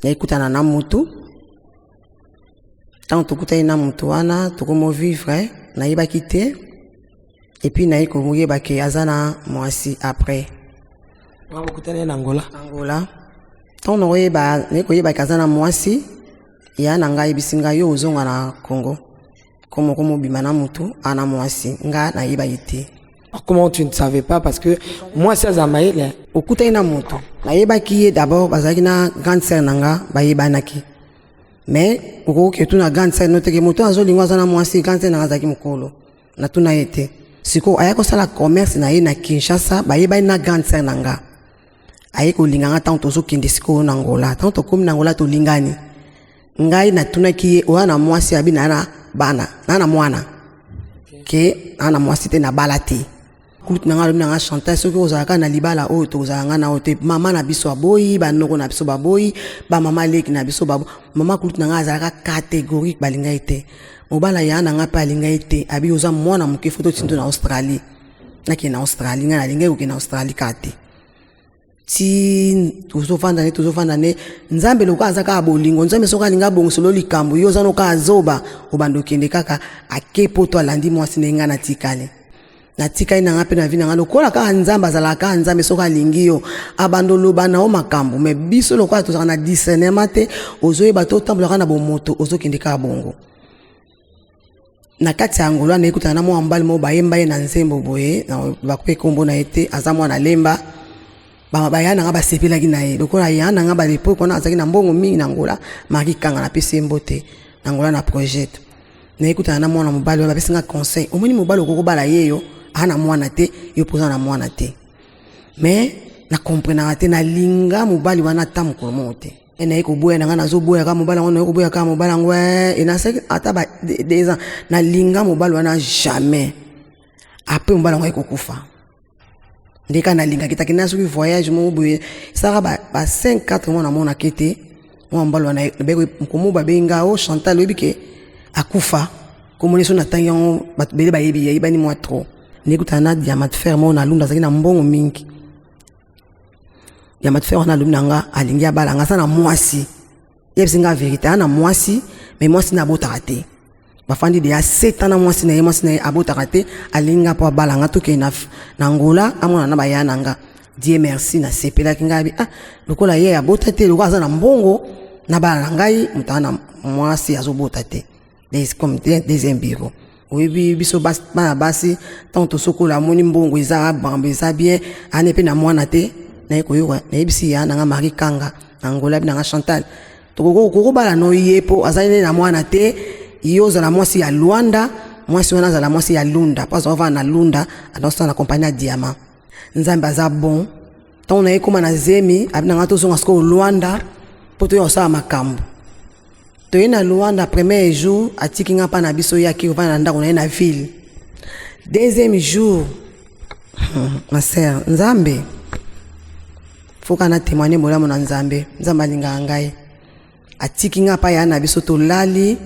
Nayekutana na mutu. Ntango tokutani na mutu wana, tokomo vivre, nayebaki te. Et puis naye koyeba ke aza na mwasi après. Okutani na Angola? Angola. Ntango nakoyeba, naye koyeba ke aza na mwasi, ya na ngai ayebisi ngai: yo ozonga na Congo, komo komobima na mutu ana mwasi. Nga nayebaki te. Comment tu ne savais pas? Parce que mwasi aza mayele. Okutani na moto, nayebaki ye d'abord, bazalaki na grande sœur na nga, bayebanaki. Mais okoki otuna grande sœur no teke moto azolinga aza na mwasi. Grande sœur na nga azalaki mokolo, natuna ye te. Sikoyo aya kosala commerce na ye na Kinshasa, bayebani na grande sœur na nga, aye kolinga nga. Ntango tozokende sikoyo na Ngola, ntango tokómi na Ngola, tolingani. Ngai natunaki ye: oya na mwasi? Abi na na bana, na na mwana, ke na na mwasi te, nabala te. Kulutu na ngai alobi na nga: Chantal, soki ozala kaka na libala oyo, tokozala nga na oyo te. Mama na biso aboyi, banoko na biso baboyi, bamama leki na biso babo. Mama kulutu na ngai azalaka catégorique, balinga ye te. Mobala ya na ngai mpe alinga ye te, abi oza mwana moke, fo totindo na Australie. Nakende na Australie, ngai nalingai kokende na Australie kaka te. Ti tozovanda ne, tozovanda ne, Nzambe lokola aza kaka bolingo, Nzambe soki alingi abongiselo likambo, yo oza no kaka zoba, obanda okende kaka. Ake poto, alandi mwasi na ye, ngai natikali. Natikali na nga mpe na vie na nga lokola kaka Nzambe azalaka kaka Nzambe. Soki alingi yo, abanda oloba na yo makambo. Mais biso lokola tozalaka na discernement te, ozoyeba te, otambola kaka na bomoto, ozokende kaka bongo. Na kati ya Angola, nayekutana na mwa mobali moko, bayemba ye na nzembo boye, bakope nkombo na ye te, aza mwana Lemba. Baya na nga basepelaki na ye lokola ya na nga. Balepoke wana azalaki na mbongo mingi na Angola. Mari Kanga, napesi ye mbote na Angola na projet. Nayekutana na mwana mobali wana, bapesi nga conseil: omoni mobali okoki kobala ye, yo aa na mwana te, yo mpoza na mwana te. Mais na comprenaka te, nalinga mobali wana ata mokolo moko te. E naye koboya na ngai, nazoboya kaka mobali yango, naye koboya kaka mobali yango. E nasalaki ata ba 2 ans, nalinga mobali wana jamais. Après mobali yango aye kokufa, nde kaka nalingaki taki na soki voyage moko boye esalaka ba 5 4 mois, namonaki te mwa mobali wana. Komo babengi nga: o Chantal, oyebi ke akufa. Komoni so natangi yango, bato bele bayebi, yayebani mwa trop. Ndekutana na diamant fer moko na Lunda, azalaki na mbongo mingi. Diamant fer wana alobi na nga alingi abala nga, aza na mwasi. Yebisi nga vérité, aza na mwasi, mais mwasi na abotaka te. Bafandi deya 7 ans na mwasi na ye, mwasi na ye abotaka te. Alingi nga mpo abala nga, tokende na Ngola, amona na baya na nga. Dieu merci, nasepelaki. Ngai abi: ah, lokola ye abota te, lokola aza na mbongo, na bala na ngai moto aza na mwasi azobota te. Comme deuxième bureau, oyebi biso bana basi, ntango tosokola, amoni mbongo eza bambo, eza bien, ane mpe na mwana te. Naye koyoka, nayebisi ya nanga Marie Kanga na Ngola, abi nanga: Chantal, tokobala no ye mpo azali nde na mwana te. Ye ozala mwasi ya Lwanda, mwasi wana azala mwasi ya Lunda, mpo azala ovanda na Lunda, azosala na compagnie ya diamant. Nzambe aza bon. Ntango naye kóma na zemi, abi nanga tozonga sikoyo Lwanda mpo toya kosala makambo. Toye na Luanda, premier jour atiki nga mpa na biso, ye aki kovanda na ndako na ye na ville. Deuxième jour, ma sœur, Nzambe foka na témoigne bolamu na Nzambe. Nzambe alingaka ngai. Atiki nga mpa ya na biso, tolali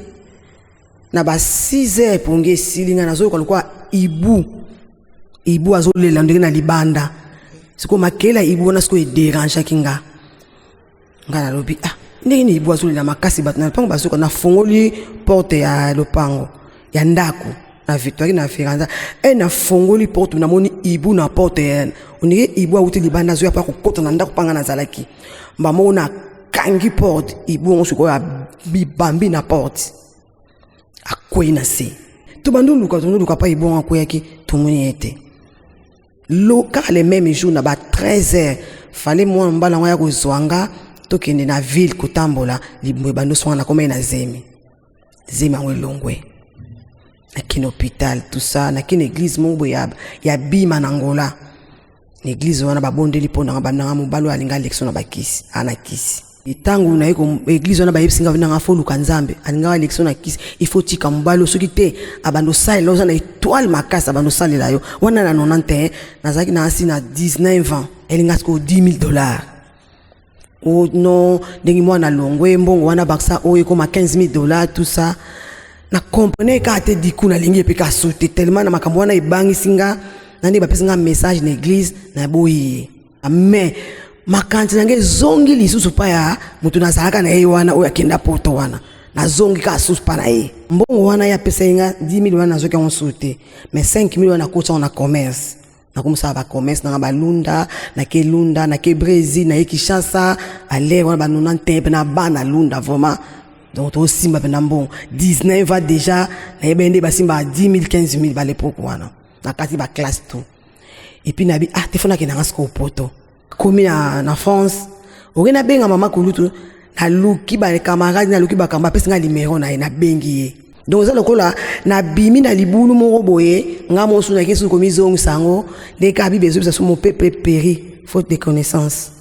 na ba 6 heures, pongi esili ngai, nazoyoka lokola ibu, ibu azolela ndenge na libanda. Sikoyo makele ya ibu wana sikoyo ederangeaki nga. Ngai nalobi: ah, ndenge nini ibu azolela makasi, bato na lopango bazoka? Nafongoli porte ya lopango ya ndako na victoire na veranda e, nafongoli porte, namoni ibu na porte ya ondenge ibu awuti libanda, azoya mpa kokota na ndako mpanga nazalaki. Mbamoko nakangi porte, ibu yango sikoyo abibambi na porte, akwei na se. Tobandi oluka, tondoluka mpa ibu yango akweyaki, tomoni ye te. Lo kaka le même jour na ba 13 heures, fale mwana mobali yango ya kozwa nga, tokende na ville kotambola. Libumu ebandi osonga, nakomai na zemi. Zemi yango elongwe, nakende hôpital, tout ça. Nakende église moko boye ya bima na Ngola. Na église wana babondeli mpo nanga, bananga mobali oyo alingi alekisa na bakisi, ana kisi. Ntango naye église wana, bayebisi nga nanga fo luka Nzambe, alingaka alekisa na kisi, il faut tika mobali oyo, soki te abanda osalela, oza na étoile makasi, abanda osalela yo. Wana na 91, nazalaki na asi na 19 ans. Elinga sikoyo 10 000 $. Oh non, ndenge mwana longwe, mbongo wana bakisa oyo ekoma 15 000 $, tout ça. Na comprendre kaka te. Diku nalingi epe kaso te, tellement na makambo wana ebangisi nga na ndenge bapesi nga message na église, naboyi ye. Mais Makanisi na ngai ezongi lisusu pa ya moto nazalaka na ye wana oyo akenda poto wana. Nazongi kaka susu pa na ye. Mbongo wana ye apesaki nga 10 000 wana nazwaki yango susu te. Mais 5 000 wana nakotisa yango na commerce. Nakomisaka ba commerce nanga ba Lunda, nake Lunda, nake Brésil, naye Kinshasa, ba lere wana ba 91 mpe na bana Lunda vraiment. Donc tosimba mpe na mbongo 19 ans déjà, nayebaki nde basimbaka 10 000, 15 000 ba l'époque wana. Nakati ba classe tout. Et puis nabi, ah, te fo nakende nanga sikoyo poto. Komi na France, oke nabenga mama kulutu, naluki ba camarade, naluki bakamba, apesi nga numéro na ye, nabengi ye. Donc eza lokola nabimi na libulu moko boye, nga mosu nake susu komizongisa yango, nde kaka Bible ezobisa so mon peuple péri faute de connaissance.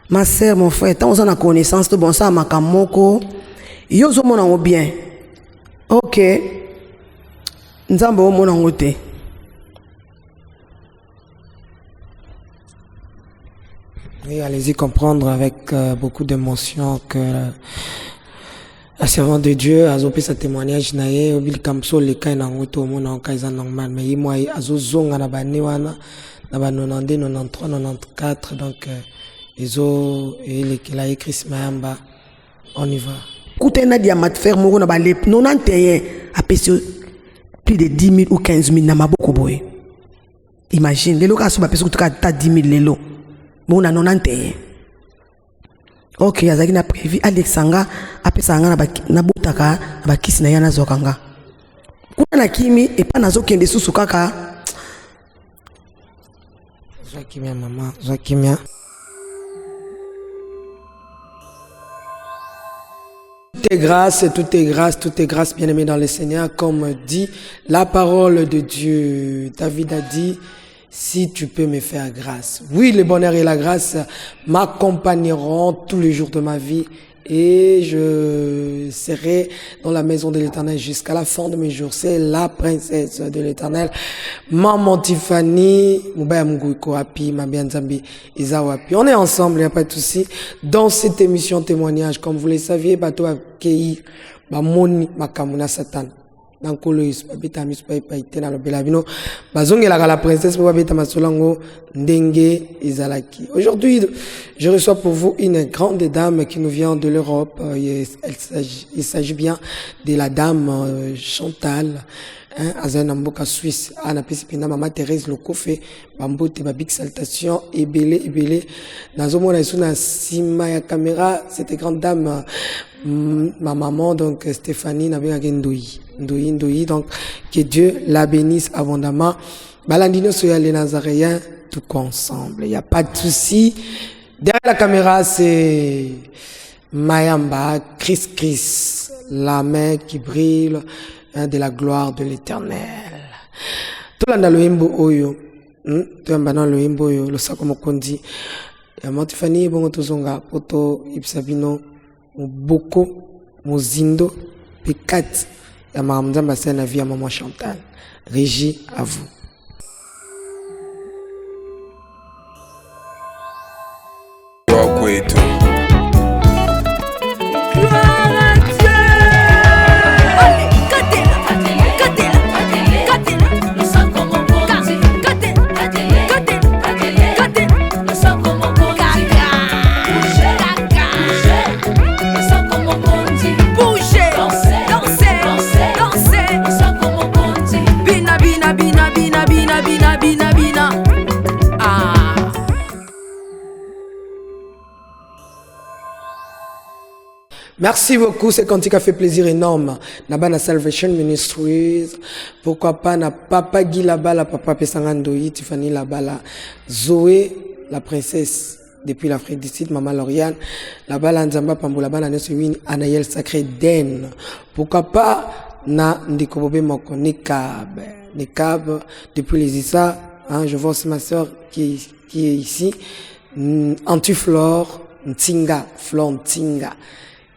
Ma sœur, mon frère, ntango oza na connaissance to bon osala makambo moko, yo ozomona yango bien, ok, Nzambe omona yango te. Oui, allez-y comprendre avec beaucoup d'émotion que la servante de Dieu a sa témoignage na ye obili kamso leka na ngoto omona nka eza normal, mais ye moi azozonga na bane wana na ba 92, 93, 94, donc ezo elekela ye Chris Mayamba. On y va. Kuta na diamant fer moko na ba 91 apesi yo plus de 10 000 ou 15 000 na maboko boye. Imagine lelo kaka so bapesi kutuka ata 10 000 lelo bongo na 91. Ok, azalaki na prévu alekisa nga, apesaka nga nabotaka na bakisi na ye, nazwaka nga kuna na kimi epa nazokende susu kaka. Zwa kimia mama, zwa kimia. Tout est grâce, tout est grâce, tout est grâce, bien-aimé dans le Seigneur, comme dit la parole de Dieu. David a dit, si tu peux me faire grâce. Oui, le bonheur et la grâce m'accompagneront tous les jours de ma vie et je serai dans la maison de l'Éternel jusqu'à la fin de mes jours. C'est la princesse de l'Éternel, Maman Tiffany, Mubaya Mungu Api, Mabia Nzambi, Izawapi. On est ensemble, il n'y a pas de souci. Dans cette émission témoignage, comme vous le saviez, bato akei, bamoni makambo na Satan. Na nkolo Yesu, babeta miso pa te na lobela bino. Bazongelaka la princesse po babeta masolo yango ndenge ezalaki. Aujourd'hui, je reçois pour vous une grande dame qui nous vient de l'Europe. Il s'agit bien de la dame Chantal, hein, azali na mboka Suisse. Ah, napesi mpenza mama Thérèse Lokofe bambote, ba big salutation ebele ebele. Nazomona esu na nsima ya caméra cette grande dame, ma maman, donc Stéphanie nabengaki Ndoyi, Ndoyi, Ndoyi. Donc que Dieu la bénisse abondamment. Balandi nyonso ya les Nazaréens, tout ensemble, il y a pas de souci. Derrière la caméra, c'est Mayamba Chris Chris, la main qui brille, hein, de la gloire de l'Éternel. Tolanda loyembo oyo, toyamba na loyembo oyo losako mokonzi ya Matifani, bongo tozonga po toyebisa bino moboko mozindo mpe kati ya makambo Nzambe asali na vie ya mama Chantal. Régie, à vous. Kwetu. Gloire à Dieu. Allez, katela, katela, katela. Katela, katela, katela. Kaka, kaka. Bouger, danser, danser. Bina, bina, bina, bina, bina, bina, bina, bina. Ah. Merci beaucoup, ce cantique a fait plaisir énorme. Naba na Salvation Ministries, pourquoi pas na Papa Guy Labala, Papa Pesanga Ndoyi, Tiffany Labala, Zoé, la princesse depuis l'Afrique du Sud, Maman Lauriane, Labala Nzamba Pambola Bana Nyonso Wini, Anaël Sacré Den. Pourquoi pas na Ndiko Bobé Moko, Nekab, Nekab depuis les Issa, hein, je vois aussi ma sœur qui est ici, Antiflore Ntinga, Flore Ntinga.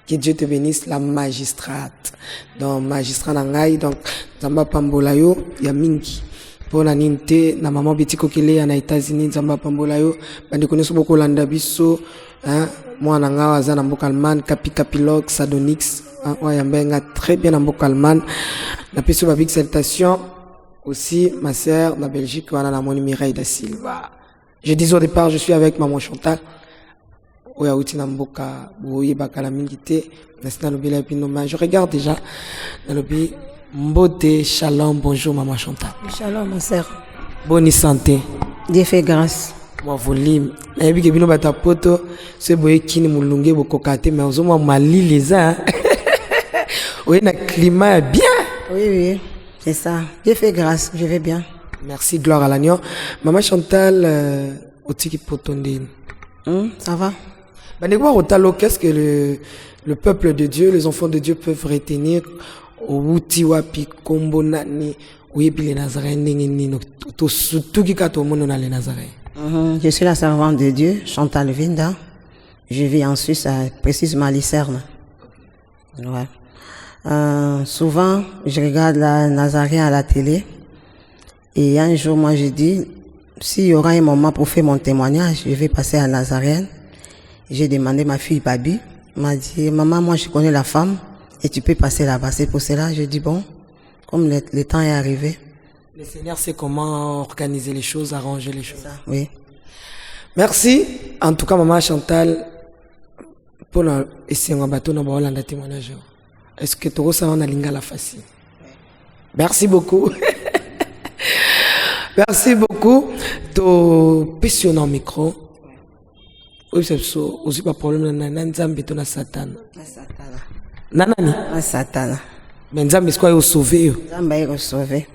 Que Dieu te bénisse, la magistrate. Donc, magistrat na ngai, donc, Nzamba pambola yo, ya mingi. Pona nini te, na maman Betty Kokele ya na États-Unis, Nzamba pambola yo, bandeko nyonso bokolanda biso, hein, mwana nga aza na mboka Allemagne, Kapi Kapilok, Sadonix, hein, oyo ayamba nga très bien na mboka Allemagne. Napesi yo ba big salutation aussi, ma sœur na Belgique, wana namoni Mireille da Silva. Je dis au départ, je suis avec maman Chantal. Oyo auti na mboka boyebaka na mingi te, nasi nalobela bino, mais je regarde déjà, nalobi mbote, shalom, bonjour maman Chantal. Shalom, ma sœur. Bonne santé? Dieu fait grâce. Mwa volume, nayebi ke bino bato ya poto so boye kini molunge bokoka te, mais ozomwa malili eza oye na climat ya bien. Oui, c'est ça. Dieu fait grâce, je vais bien. Merci, gloire à l'agneau. Mama Chantal, otiki poto ndeni? Ça va. Bandeko bakotala, qu'est-ce que le peuple de Dieu, les enfants de Dieu peuvent retenir? Owuti wapi, kombo nani, oyebi le Nazaréen ndenge nini? Tosutuki kaka tomoni na le Nazaréen. Je suis la servante de Dieu, Chantal Vinda. Je vis en Suisse, précisément à Lucerne. Ouais. Souvent, je regarde la Nazaréen à la télé. Et un jour, moi, je dis, s'il y aura un moment pour faire mon témoignage, je vais passer à Nazaréenne. J'ai demandé ma fille Babi. M'a dit, maman, moi, je connais la femme et tu peux passer là-bas. C'est pour cela, je dis, bon, comme le temps est arrivé. Le Seigneur sait comment organiser les choses, arranger les choses. Ça, oui. Merci. En tout cas, maman Chantal, pour esengo bato na baolanda témoignage, est-ce que tokosala na lingala facile? Merci beaucoup. Merci beaucoup. Topesi yo na micro. Oyebisa biso, ozwi baproblème na na Nzambe to na Satana? Na Satana. Na nani? Na Satana. Mais Nzambe sikoyo osauve yo. Nzambe aye kosauve.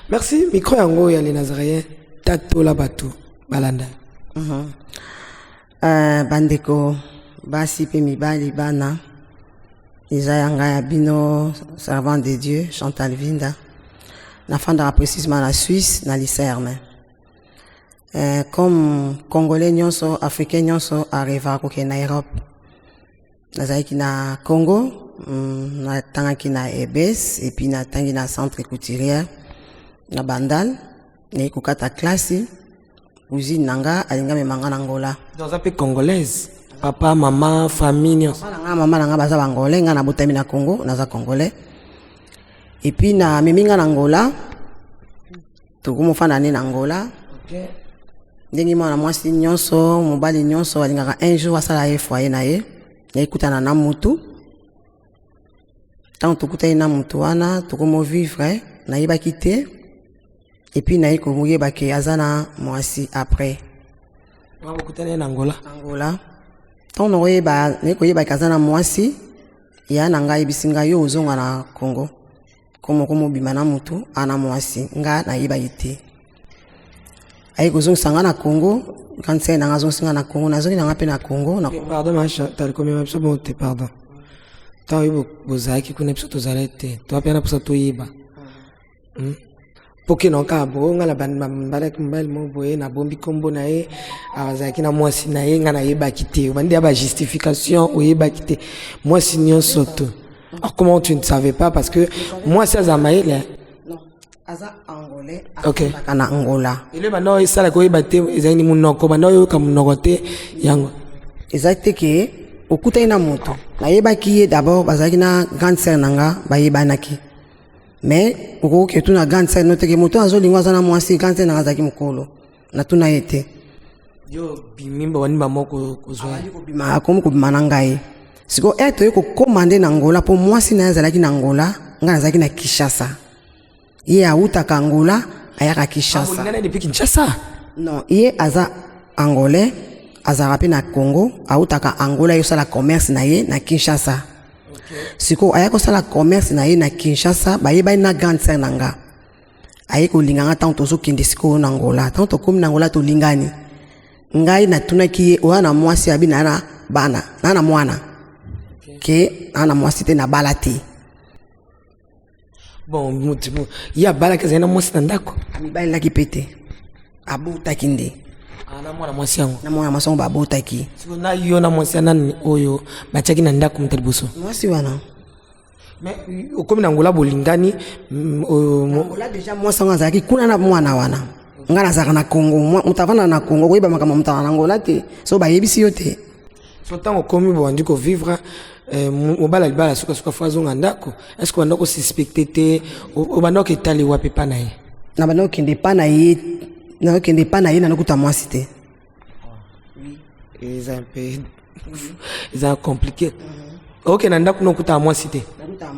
Merci. Micro yango ya le Nazaréen, tatola bato balanda. Bandeko basi mpe mibali, bana, eza ya ngai ya bino servant de Dieu Chantal Vinda. Nafandaka précisément na Suisse, na Lucerne. Comme Congolais nyonso, Africain nyonso arêvaka kokende na Europe, nazalaki na Congo, natangaki na EBS et puis natangi na Centre couturière na Bandal. Nayi kokata klasi, cousine na nga alingi amema nga na Angola. Donc oza mpe congolaise, papa, mama, famille nyonso? Papa na nga, mama na nga baza Bangolais. Nga nabotami na Congo, naza Congolais. Et puis namemi nga na Angola, tokomofanda nde na Angola. Ndenge mwana mwasi nyonso, mobali nyonso alingaka un jour asala ye foyer na ye, nayekutana na mutu. Ntango tokutani na mutu wana, tokomovivre, nayebaki te. Et puis naye koyeba ke aza na mwasi après. Wana bokutani ye na Angola? Angola. Ntango nakoyeba, naye koyebaki aza na mwasi, ya na ngai ayebisi ngai: yo ozonga na Congo, komo komobima na mutu ana mwasi. Nga nayebaki te. Aye kozongisa nga na Congo, grande sœur na nga azongisi nga na Congo, nazongi na nga mpe na Congo na Pardon, ma Chantal, komema biso bon te, pardon. Ntango oyo bozalaki kuna, biso tozalaki te, toa mpe na mposa toyeba. Mpo ke na kaka boye, nga na balaki mobali moko boye, nabombi nkombo na ye, azalaki na mwasi na ye, nga nayebaki te. Obandi ya bajustification, oyebaki te, mwasi nyonso to. Alors, comment tu ne savais pas? Parce que mwasi aza mayele. Non, aza Angolais. Ok. Afandaka na Angola. Elo banda oyo esalaka oyeba te, ezali ni monoko, banda oyoka monoko te yango. Eza te ke okutani na moto, nayebaki ye d'abord, bazalaki na grande sœur na nga, bayebanaki. Mais okoki tuna grande sœur no teke moto azolinga aza na mwasi. Grande sœur na nga azalaki mokolo, natuna ye te. Yo bimi bani bamoko kozwa ye? Kobima, akomi kobima na ngai. Sikoyo ere toye kokóma nde na Angola, mpo mwasi na ye azalaki na Angola, ngai nazalaki na Kinshasa. Ye awutaka Angola, ayaka Kinshasa. Bolingana depuis Kinshasa? Non, ye aza Angolais, azalaka mpe na Congo. Awutaka Angola, ye osala commerce na ye na Kinshasa. Sikoyo aya kosala commerce na ye na Kinshasa, bayebani na grande sœur na nga. Aye kolinga nga ntango tozokende sikoyo na Angola. Ntango tokómi na Angola, tolingani. Ngai natunaki ye: oya na mwasi? Abi na na bana, na na mwana, ke na na mwasi te, nabala te. Bon, ye abalaki, azali na mwasi na ndako? Amibalelaki mpe te, abotaki nde. Ah, na mwana mwasi yango? Na mwana mwasi yango babotaki. Sikoyo na yo na mwasi ya nani oyo batiaki na ndako moto liboso? Mwasi wana. Mais okomi na Angola, bolingani, oyo Angola déjà mwasi yango azalaki kuna na mwana wana. Ngai nazalaka na Congo. Moto avanda na Congo koyeba makambo moto azala na Angola te, so bayebisi yo te. So ntango okomi, bobandi kovivre, mobali ya libala sukasuka fo azonga ndako. Est ce que obanda kosuspecte te? Obanda oketali wapi epa na ye? Na banda kokende epa na ye, nakokende epa na ye, nanokuta mwasi te. Eza un peu Eza compliqué. Okende na ndako na okutaka mwasi te,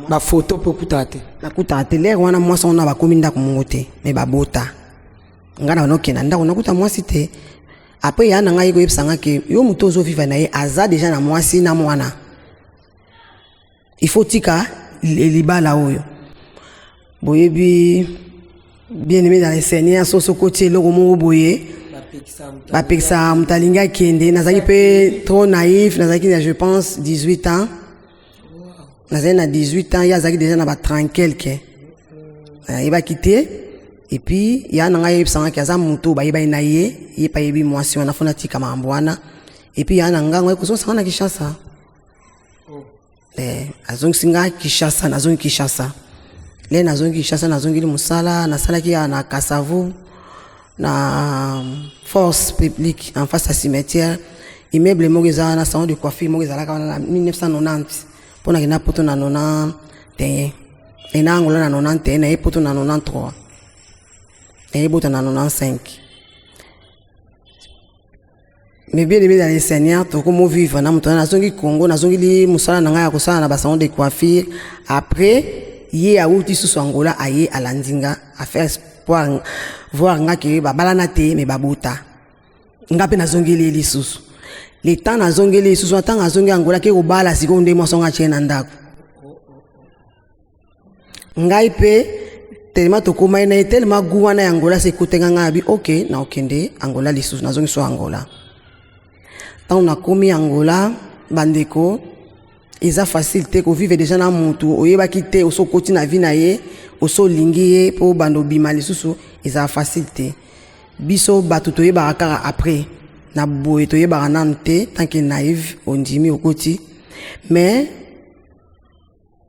bafoto mpe okutaka te? Nakutaka te. Lere wana mwasi wana bakomi ndako moko te, me babota. Ngai na banokende na ndako, nakuta mwasi te. Après ya na ngai koyebisa nga ke yo moto ozovivre na ye aza déjà na mwasi na mwana, il faut tika libala oyo. Boyebi, bien aimé dans le Seigneur, soso okoti eloko moko boye, bapekisaka moto alingi akende. Nazalaki mpe trop naïf, nazalaki na, je pense, 18 ans. Nazali na 18 ans, ye azalaki déjà na ba 30 quelque. Nayebaki te. Et puis ya na ngai ayebisangaki aza moto bayebani na ye, ye mpe ayebi mwasi wana, fo natika makambo wana. Et puis ya na ngango ekozongisanga na Kinshasa. Azongisi nga Kinshasa, nazongi Kinshasa. Le nazongi Kinshasa, nazongili mosala. Nasalaki ya na Kasavu, na Force publique, en face ya cimetière, immeuble moko eza wana, salon de coiffure moko ezalaka wana na 1990, mpo nakenda Poto na 91, ena Angola na 91, naye Poto na 93, nayebota na 95. Mais bien aimé dans le Seigneur, tokomo vivre na moto wana. Nazongi Congo, nazongili mosala na ngai ya kosala na basalon de coiffure. Après ye awuti susu Angola, aye alandi nga, afaire espoir voir nga ke babalana te, me babota. Nga mpe nazongeli ye lisusu. Le temps nazongeli lisusu, ntango azongi Angola, ke kobala sikoyo nde mwasi wango atie na ndako. Ngai mpe tellement tokomai na ye, tellement gu wana ya Angola se ekutenga ngai, abi ok, naokende Angola lisusu. Nazongi so Angola. Ntango nakomi Angola, bandeko, eza facile te kovivre déjà na mutu oyebaki te, oso okoti na vie na ye, oso olingi ye, mpo banda obima lisusu ezala facile te. Biso bato toyebaka kaka après na boye, toyebaka nanu te. Tant que naïve, ondimi, okoti. Mais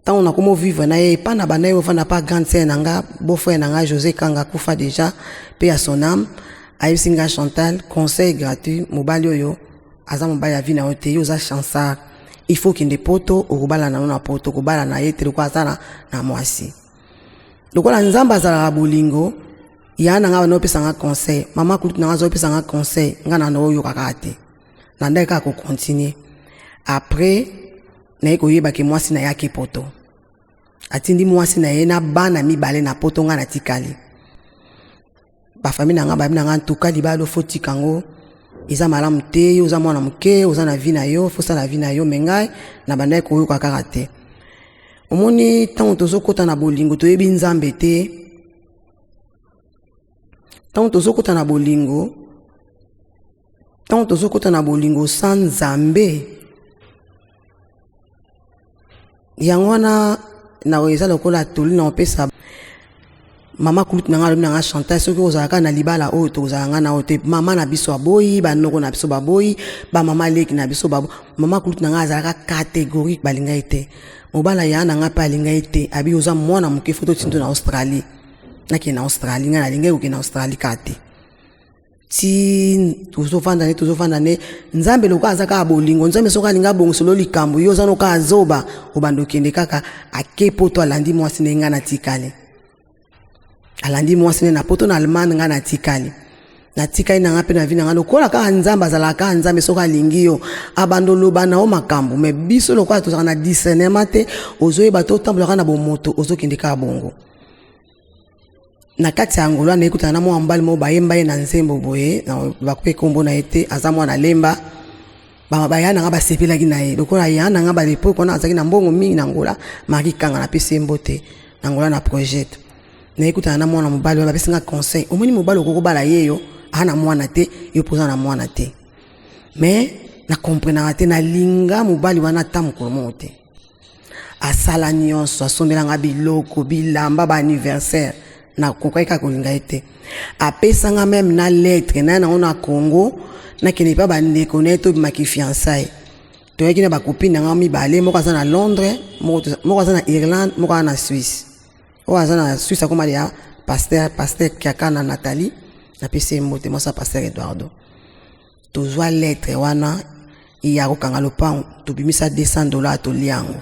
ntango nakomi ovivre na ye, epa na banda ye ofanda pa grande sœur na nga, beau-frère na nga José Kanga, akufa déjà, mpe ya son âme, ayebisi nga: "Chantal, conseil gratuit, mobali oyo aza mobali ya vie na yo te. Yo oza chansard, il faut okende Poto, okobala nano na Poto, okobala na ye te lokola aza na mwasi." Lokola Nzambe azalaka bolingo, ya na nga bana opesanga conseil, mama kulutu na nga azopesanga conseil, nga na oyoka kaka te, na ndaki kaka kocontinuer. Après naye koyeba ke mwasi na ye ake Poto, atindi mwasi na ye na bana mibale na Poto. Nga natikali, bafamille na nga bayebi na nga: "Ntuka libala, fo tika yango, eza malamu te. Yo oza mwana moke, oza na vie na yo, fosala vie na yo." Me ngai na bandaki koyoka kaka te. Omoni, ntango tozokɔta na bolingo, toyebi Nzambe te. Ntango tozokɔta na bolingo, ntango tozokɔta na bolingo sans Nzambe, yango wana na eza lokola toli na opesa. Mama kulutu na ngai alobi na ngai: "Chantal, soki ozala kaka na libala oyo, tozala ngai na oyo te. Mama na biso aboyi, banoko na biso baboyi, bamama leki na biso baboyi." Mama kulutu na ngai azalaka catégorique, balinga ye te. Mobala ya na ngai mpe alinga ye te, abi oza mwana moke, fo totindo na Australie. Nakende na Australie, ngai nalingaki kokende na Australie kaka te. Ti tozovanda ne, tozovanda ne, Nzambe lokola aza kaka bolingo, Nzambe soki alingi abongiselo likambo, yo oza no kaka zoba, obanda okende kaka. Ake Poto, alandi mwasi na ye, ngai natikali. Alandi mwasi ne na Poto, na Allemagne, ngai natikali. Natikali na ngai mpe na vie na ngai. Lokola kaka Nzambe azalaka kaka Nzambe, soki alingi yo, abanda oloba na yo makambo. Me biso lokola tozalaka na discernement te, ozoyeba te, otambolaka na bomoto, ozokende kaka bongo. Na kati ya Angola, nayekutana na mwa mobali moko, bayemba ye na nzembo boye, bakope nkombo na ye te, aza mwana Lemba. Baya na nga basepelaki na ye. Lokola ya na nga balepoke wana azalaki na mbongo mingi na Angola, Mari Kanga, napesi ye mbote na Angola na projet. Nayekutana na mwana mobali wana, bapesi nga conseil: "Omoni mobali okoki kobala ye, yo aa na mwana te, yo mpoza na mwana te." Mais nakomprenaka te, nalinga mobali wana ata mokolo moko te. Asala nyonso, asombelanga biloko, bilamba, baanniversaire, nakokaki kaka kolinga ye te. Apesanga même na lettre na ye nango na Congo, nakende mpa bandeko na ye, tobimaki fiançailles. Toyaki na bacopine na nga mibale, moko aza na Londres, moko aza na Irlande, moko aza na Suisse. Oyo aza na Suisse akoma ya pasteur, pasteur Kiaka na Nathalie, napesi ye mbote, mwasi ya pasteur Eduardo. Tozwa lettre wana ya kokanga lopango, tobimisa 200 $, tolia yango.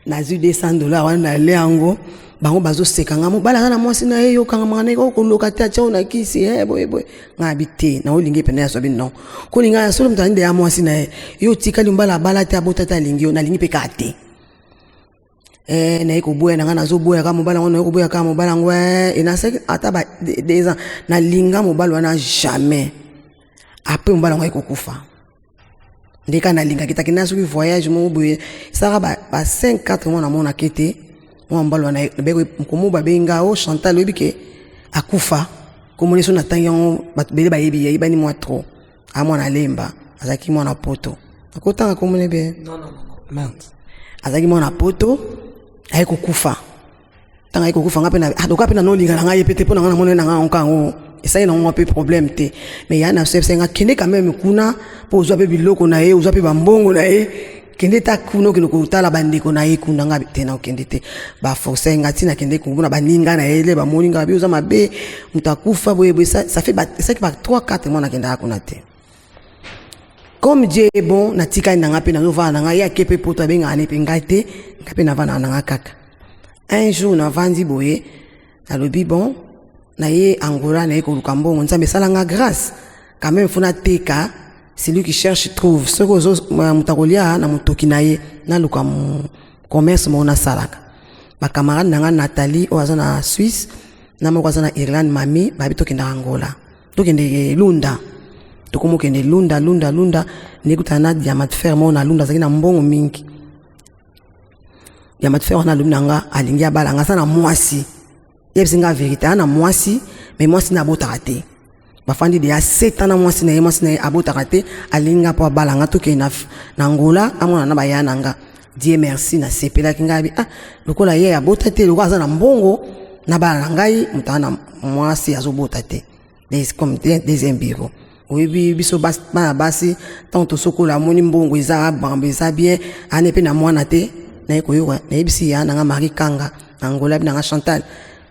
Nazwi 200 $ wana, nalia yango. Bango bazoseka nga, mobali aza na mwasi na ye, yokangamaka na ye, okoloka te, atia na kisi, eh, boye boye. Nga abi te, na olingi pene ya sobi non. Kolinga ya solo moto alindi ya mwasi na ye. Yo otikali mobali abala te, abota te, alingi yo, nalingi mpe kaka te. Eh, naye koboya na nga, nazoboya kaka mobali yango, naye koboya kaka mobali yango, eh, enasaki ata ba 2 ans nalinga mobali wana jamais. Après mobali yango aye kokufa, nde kaka nalingaki taki na soki voyage moko boye esalaka ba 5 4 mois, namonaki te mwa mobali wana. Komo babengi nga: "O Chantal, oyebi ke akufa." Komoni so natangi yango, bato bele bayebi ye, ayebani mwa trop, a mwana Lemba, azalaki mwana Poto. Akotanga komoni bien? Non, non, non. Azalaki mwana Poto, aye kokufa. Ntango aye kokufa, nga mpe lokola mpe nanolinga na ngai ye mpe te, mpo na ngai namoni na ngai yango yango esali nango mpe problème te. Mais ya na so yebisa nga: "Kende quand même kuna mpo ozwa mpe biloko na ye, ozwa mpe bambongo na ye. Kende ta kuna, okende kotala bandeko na ye kuna." Nga te, na okende te. Baforce nga ntina kende komona baninga na ye. Le bamoni nga babi: "Oza mabe, moto akufa boye boye." Ça fait esaki ba 3 4 mois nakendaka kuna te. Comme Dieu est bon, natikali na nga mpe nazovanda na ngai. Ye ake mpe Poto, abengaka ne mpe ngai te, nga mpe navandaka na nga kaka. Un jour navandi boye, nalobi: "Bon, naye Angola, naye koluka mbongo. Nzambe esalanga grâce quand même, faut nateka. Celui qui cherche trouve." Soki ozo moto akolia na motoki na ye, naluka commerce moko nasalaka. Bacamarade na nga, Nathalie oyo aza na Suisse, na moko aza na Irlande, mami, babi tokendaka Angola, tokende Lunda. Tokomokende Lunda, Lunda, Lunda, nekutana na diamant fer moko na Lunda, azalaki na mbongo mingi. Diamant fer wana alobi na nga alingi abala nga, aza na mwasi. Yebisi nga vérité, aza na mwasi, mais mwasi na abotaka te. Bafandi deya 7 ans na mwasi na ye, mwasi na ye abotaka te. Alingi nga mpo abala nga, tokende na Angola, amona na baya na nga. Dieu merci, nasepelaki. Ngai abi: "Ah, lokola ye abota te, lokola aza na mbongo, na bala na ngai moto aza na mwasi azobota te." Comme deuxième bureau, oyebi biso bana basi, ntango tosokola, amoni mbongo eza, makambo eza bien, ane mpe na mwana te. Naye koyoka, nayebisi ya nanga Marie Kanga na Angola, abi nanga: "Chantal,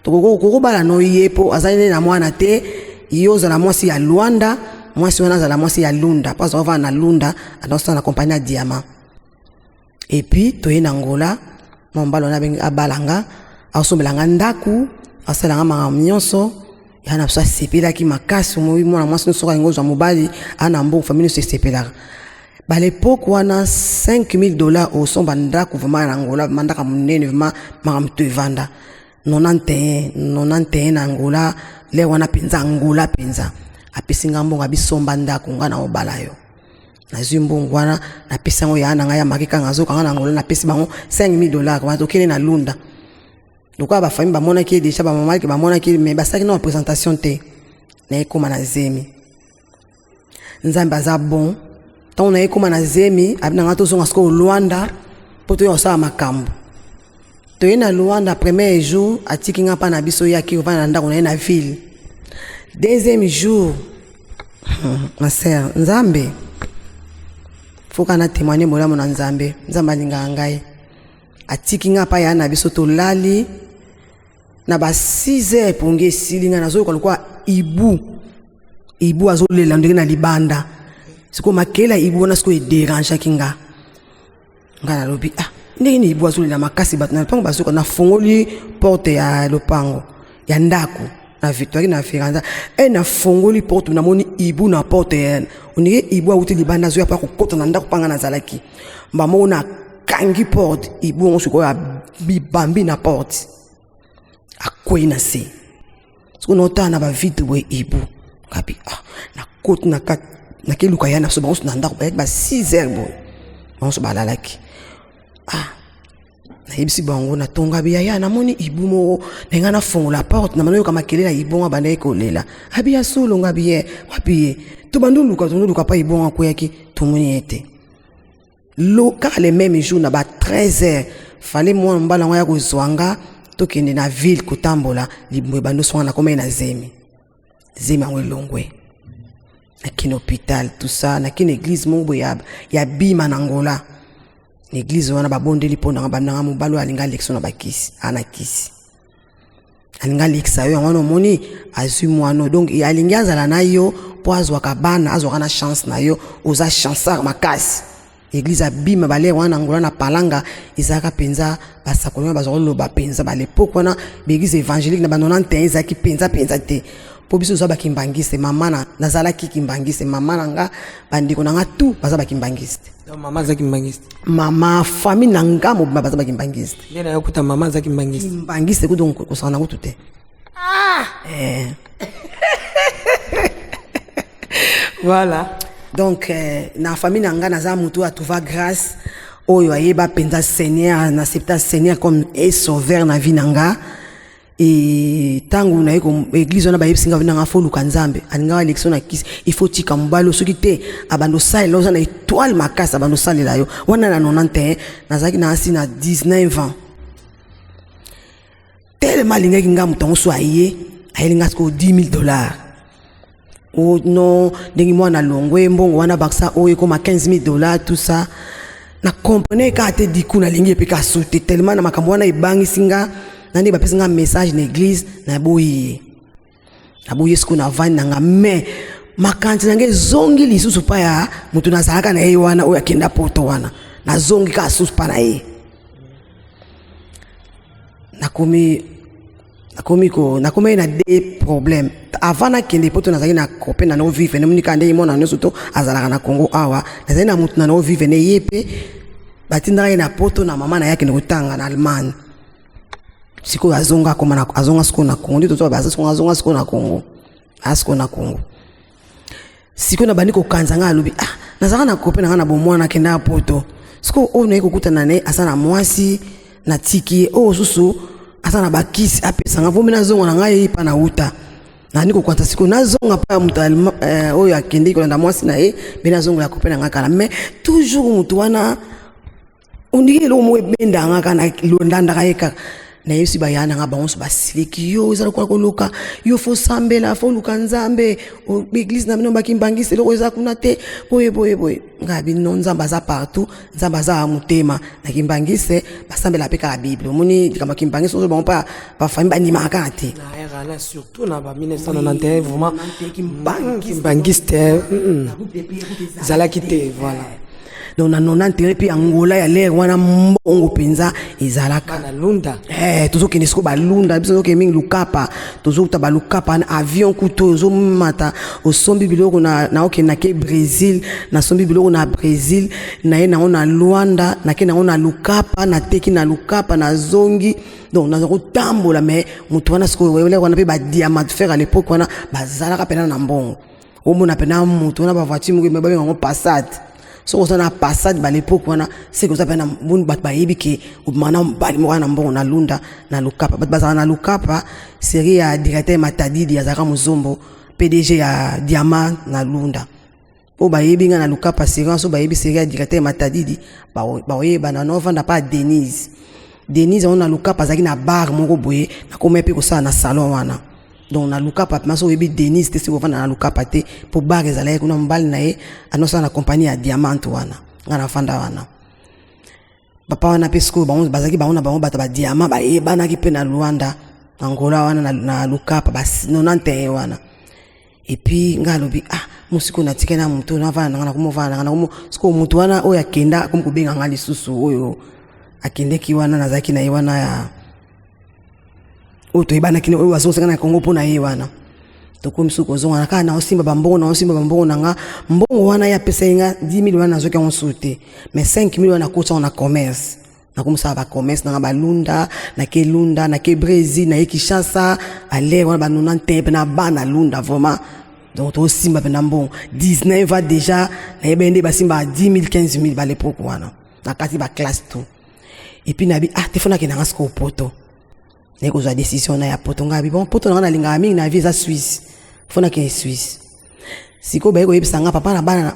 tokobala no ye mpo azali nde na mwana te. Ye ozala mwasi ya Lwanda, mwasi wana azala mwasi ya Lunda, mpo azala ovanda na Lunda, azosala na compagnie ya diamant." Et puis toye na Angola, mwa mobali wana abengi abala nga, asombela nga ndako, asala nga makambo nyonso. Ya na biso asepelaki makasi. Moi mwana mwasi nyonso alingi ozwa mobali aa na mbongo, famille nyonso esepelaka. Ba l'époque wana, 5000 $ osomba ndako vraiment na Angola, vraiment ndako monene, vraiment makambo to evanda. 91, 91 na Angola, l'heure wana mpenza, Angola mpenza. Apesi nga mbongo, abisomba ndako, nga na obala yo. Nazwi mbongo wana, napesi yango ya na ngai ya Maki Kanga, azokanga na Angola. Napesi bango 5000 $ wana, tokende na Lunda. Lokola bafamille bamonaki ye déjà, bamamaki bamonaki, mais basalaki na baprésentation te. Nayekóma na zemi. Nzambe aza bon. Ntango nayekóma na zemi, abi na ngai tozonga sikoyo Lwanda mpo toya kosala makambo. Toye na Lwanda, premier jour atiki nga mpa na biso, ye aki kovanda na ndako na ye na ville. Deuxième jour, ma sœur, Nzambe foka na témoigne bolamu na Nzambe. Nzambe alingaka ngai. Atiki nga mpa ya na biso, tolali na ba 6 heures, pongi esili ngai, nazoyoka lokola ibu, ibu azolela ndenge na libanda. Sikoyo makele ya ibu wana sikoyo ederangeaki nga. Nga nalobi: "Ah, ndenge nini ibu azolela makasi, bato na lopango bazoyoka?" Nafongoli porte ya lopango ya ndako na toyaki na veranda e, nafongoli porte, namoni ibu na porte ya ondenge ibu awuti libanda, azoya mpa kokota na ndako mpanga nazalaki. Mbamoko nakangi porte, ibu yango sikoyo abibambi na porte, akwei na se. Sikoyo naotala na bavitre boye, ibu ngabi. Ah, nakoti na kati, nakeluka ya na biso. Bango so na ndako, bayaki ba 6 heures boye, bango so balalaki. Ah, nayebisi bango, natonga bi: "Yaya, namoni ibu moko na ngai, nafongola porte, na nayoka makelele ya ibu ngo abandaki kolela." Abi: "Ya solo?" Nga bi: "Ye wapi ye?" Tobandi oluka, tondoluka mpa ibu ngo akweyaki, tomoni ye te. Lo kaka le même jour na ba 13 heures, fale mwana mobali yango ya kozwa nga, tokende na ville kotambola. Libumu ebandi osonga, nakomai na zemi. Zemi yango elongwe, nakende hôpital, tout ça. Nakende église moko boye ya Bima na Angola. Na église wana babondeli mpo nanga, bananga mobali oyo alingi alekisa na bakisi, aa na kisi, alingi alekisa yo. Yango wana omoni azwi mwana, donc alingi azala na yo mpo azwaka bana, azwaka na chance na yo, oza chancard makasi. Église abima balere wana na Angola na Palanga ezalaka mpenza basakoli wana bazala koloba mpenza ba l'époque wana, baeglise évangélique na ba 91 ezalaki mpenza mpenza te, mpo biso toza bakimbangiste. Mama na nazalaki kimbangiste, mama na nga, bandeko na nga tout baza bakimbangiste. Donc mama aza kimbangiste? Mama, famille na nga mobimba baza bakimbangiste. Nde na yokuta mama aza kimbangiste? Kimbangiste kutu kosaka na kutu te. Eh. Voilà. Donc na famille na nga naza motu oyo atrouva grâce, oyo ayeba mpenza Seigneur, na accepta Seigneur comme e sauveur na vie na nga. E ntango naye église wana, bayebisi nga nanga faut luka Nzambe, alingaka élection na kisi, il faut tika mobali oyo, soki te abanda osalela, oza na étoile makasi, abanda osalela yo wana. Na 91 nazalaki na asi na 19 ans. Tellement alingaki nga, moto yango so aye, ayeli nga sikoyo 10 000 $. Oh non, ndenge mwana longwe, mbongo wana bakisa oyo ekoma 15 000 $, tout ça. Na comprendre kaka te. Diku nalingi epe kasu te, tellement na makambo wana ebangisi nga na ndenge bapesi nga message na église. Naboyi ye, naboyi ye. Sikoyo navandi na nga, mais makanisi na ngai ezongi lisusu pa ya moto nazalaka na ye wana, oyo akenda Poto wana. Nazongi kaka susu pa na ye. Nakomi na deux problèmes. Avant nakende Poto, nazalaki na copain na novivre nemoni kaka ndenge mwana nyonso to azalaka na Congo awa. Nazali na motu na novivre ne ye mpe, batindaka ye na Poto na mama na ye, akende kotanga na Allemagne. Sikoyo azonga, akoma azonga sikoyo na Congo. Nde tozoba baza sikoyo, azonga sikoyo na Congo, aza sikoyo na Congo. Sikoyo nabandi kokanza ngai, alobi: "Ah, nazalaka na copain na ngai na bomwana, akendaka Poto. Sikoyo oyo naye kokutana na ye aza na mwasi, natiki ye. Oyo susu aza na bakisi apesanga, vomi nazonga na ngai epa na wuta." Nandi kokanisa sikoyo nazonga mpa ya moto oyo akendeki kolanda mwasi na ye, mpe nazongola copain na ngai kala. Mais toujours moto wana ondiki eloko moko ebendanga kaka, nalandaka ye kaka. Nayebisi baya na nga, bango nyonso basiliki: "Yo eza lokola koluka yo, faut sambela, faut luka Nzambe. Église na bino bakimbangisi, eloko eza kuna te, boye boye boye." Ngai bino, Nzambe aza partout, Nzambe aza ya motema. Na kimbangisi basambela mpe kaka Bible. Omoni likambo ya kimbangisi ozo, bango mpa bafamille bandimaka kaka te. Na ère wana, surtout na ba 1991, vraiment kimbangiste ezalaki te, voilà. Donc na 91 mpe Angola ya lere wana, mbongo mpenza ezalaka. Na Lunda. Eh, tozokende sikoyo balunda, biso tozokende mingi Lukapa, tozokuta balukapa na avion kutu ozomata, osombi biloko na naokende, nake Brésil, nasombi biloko na Brésil, naye nango na Lwanda, nake nango na Lukapa, nateki na Lukapa, nazongi. Donc naza kotambola, mais moto wana sikoyo lere wana mpe badiamant fer à l'époque wana bazalaka mpena na mbongo. Omona mpena moto wana, bavoiture moko babenga yango Passat. Soki oza na Passat ba l'époque wana, seke oza mpe na boni, bato bayebi ke obima na mobali moko wana na mbongo na Lunda, na Lukapa. Bato bazalaka na Lukapa, série ya directeur Matadidi, azalaka mozombo, PDG ya diamant na Lunda. Oyo bayebi nga na Lukapa, série wana, so bayebi série ya directeur Matadidi, baoyebana. Naovanda pa Denise. Denise yango na Lukapa azalaki na bar moko boye, nakoma mpe kosala na salon wana. Donc na Lukapa mpe, so oyebi Denise te, soki ovanda na Lukapa te, mpo bar ezalaki kuna, mobali na ye anosala na compagnie ya diamante wana. Nga nafanda wana, papa wana mpe sikoyo bango bazalaki, bango na bango bato badiamant, bayebanaki mpe na Luanda, na Angola wana, na Lukapa ba 91 wana. Et puis nga alobi: "Ah, mosiko natikali na motu, navanda na nga, nakomi ovanda na nga, nakomi sikoyo." Motu wana oyo akenda akomi kobenga nga lisusu, oyo akendeki wana, nazalaki na ye wana, ya oyo toyebanaki, oyo azongisaka na Kongo mpo na ye wana. Tokomi soki kozonga na kaka, naosimba bambongo, naosimba bambongo na nga. Mbongo wana ye apesaki nga 10 000 wana, nazwaki yango su te, mais 5 000 wana nakotisa yango na commerce. Nakomisala bacommerce nanga balunda, nake Lunda, nake Brésil, naye Kinshasa. Alere wana banona nte mpe na bana Lunda vraiment. Donc tosimba mpe na mbongo 19 va déjà, nayeba nde basimbaka 10 000, 15 000 ba l'époque wana, na kati baclasse tout. Et puis nabi: "Ah te, faut nakendanga sikoyo Poto." Naye kozwa décision na ya Poto. Ngai abi: "Bon, Poto nanga nalingaka mingi na vie eza Suisse, faut nakende Suisse." Sikoyo baye koyebisa nga papa na bana,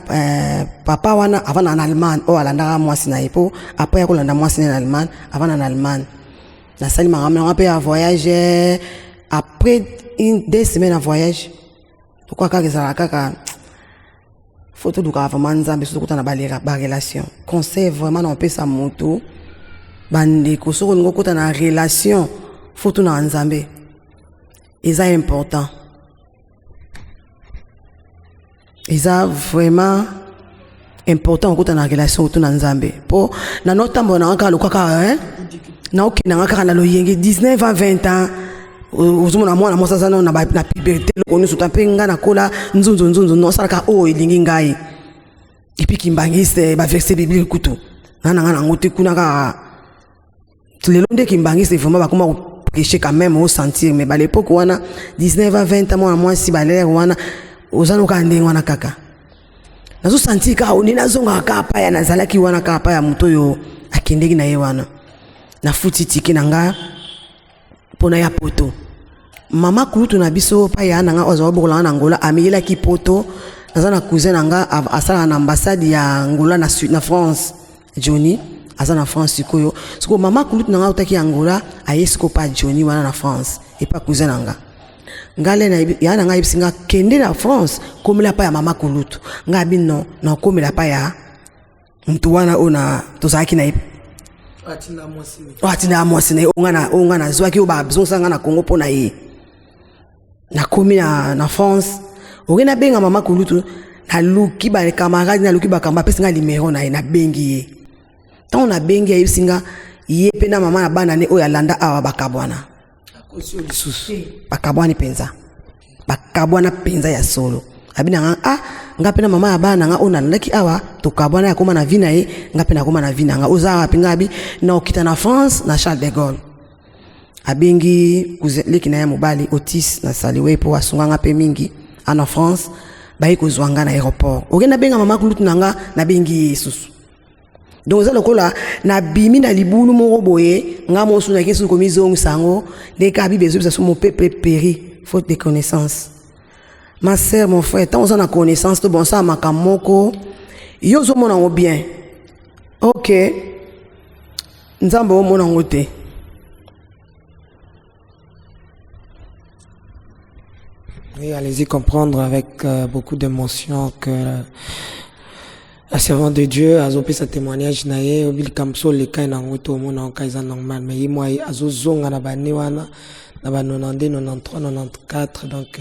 papa wana avanda na Allemagne, oyo alandaka mwasi na ye, mpo après ya kolanda mwasi na ye na Allemagne, avanda na Allemagne. Nasali makambo nanga mpe ya voyage. Après une 2 semaines ya voyage, lokwa kaka ezalaka kaka, faut tolukaka vraiment Nzambe. So tokutana barelation, conseil vraiment na opesa moto, bandeko, soki olingi okota na relation, faut tunaka Nzambe, eza important, eza vraiment Important okota na relation otuna Nzambe po na notambola na kaka lokola kaka hein, naokende nga kaka na loyenge 19 ans 20 ans, ozomona mwana mwasi aza nano na puberté, eloko nyonso ta mpe nga nakola nzunzu nzunzu nosalaka oyo elingi ngai. Et puis kimbangiste baverset biblique kutu nga na nga nango te kuna kaka lelo nde kimbangiste vraiment bakoma koprêcher quand même osentir. Mais ba l'époque wana, 19 ans, 20 ans, mwana mwasi balere wana oza noka ndenge wana kaka nazosentir kaka oni nazongaka kaka paya nazalaki wana kaka paya moto oyo akendeki na ye wana. Nafuti ticket na nga mpona ya poto. Mama kulutu na biso pa ya na nga oyo azwa bokola na Angola ameyelaki poto. Naza na cousin na nga asalaka na ambassade ya Angola na France, Johnny aza na France sikoyo. Sikoyo mama kulutu na nga autaki Angola, aye sikoyo pa Johnny wana na France epa cousin na nga. Nga le ya na nga ayebisi nga kende na France komela pa ya mama kulutu. Nga abi non, nakomela pa ya mutu wana oyo na tozalaki na ye oyo atinda mwasi na ye oyo nga nazwaki oyo bazongisa nga na Congo mpo na ye. Nakomi na France, oke nabenga mama kulutu, naluki bacamarade, naluki bakambo, apesi nga numero na ye, nabengi ye. Ntango nabengi, ayebisi nga ye mpe na mama na bana ne oyo alanda awa bakabwana. Bakabwani mpenza, bakabwana mpenza ya solo. Abi na nga ah, nga mpe na mama ya bana na nga oyo nalandaki awa tokabwana, ya koma na vie na ye, nga mpe nakoma na vie na nga. Oza wapi? Nga abi na okita na France na Charles de Gaulle. Abengi leki na ye mobali Otis na Saliwe mpo asunga nga mpe mingi ana France, baye kozwa nga na aéroport. Oke nabenga mama kulutu na nga, nabengi ye susu. Donc eza lokola nabimi na libulu moko boye, nga mosu nake susu komizongisa yango nde kaka Bible ezobisa so mon peuple péri faute de connaissance. Ma sœur, mon frère, ntango oza na connaissance to bon osala makambo moko, yo ozomona yango bien, ok, Nzambe omona yango te. Oui, allez-y comprendre avec beaucoup d'émotion que la servante de Dieu azopesa témoignage na ye. Obi likambo so oleka nango to omona yango eza normal, mais ye mwa azozonga na bane wana na ba 92, 93, 94, donc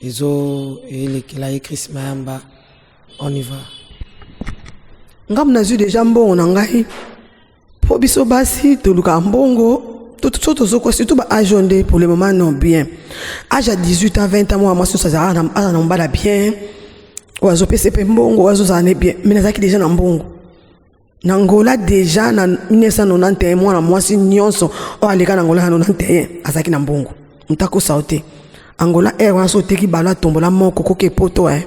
ezo elekela ye. Chris Mayamba, on y va. Ngambo nazwi déjà mbongo na ngai mpo biso basi tolukaka mbongo so tozokoa, surtout ba âge oyo nde pour le moment non bien âge ya 18 ans, 20 ans, mwana mwasi nyonso azalaka aza na mobala bien oyo azopesa mpe mbongo oyo azozala ne bien. Mais nazalaki déjà na mbongo na Angola déjà na 1991. Mwana mwasi nyonso oyo aleka na Angola na 91 azalaki na mbongo, moto akosa yo te. Angola aire wana so oteki balo atombola moko koke poto e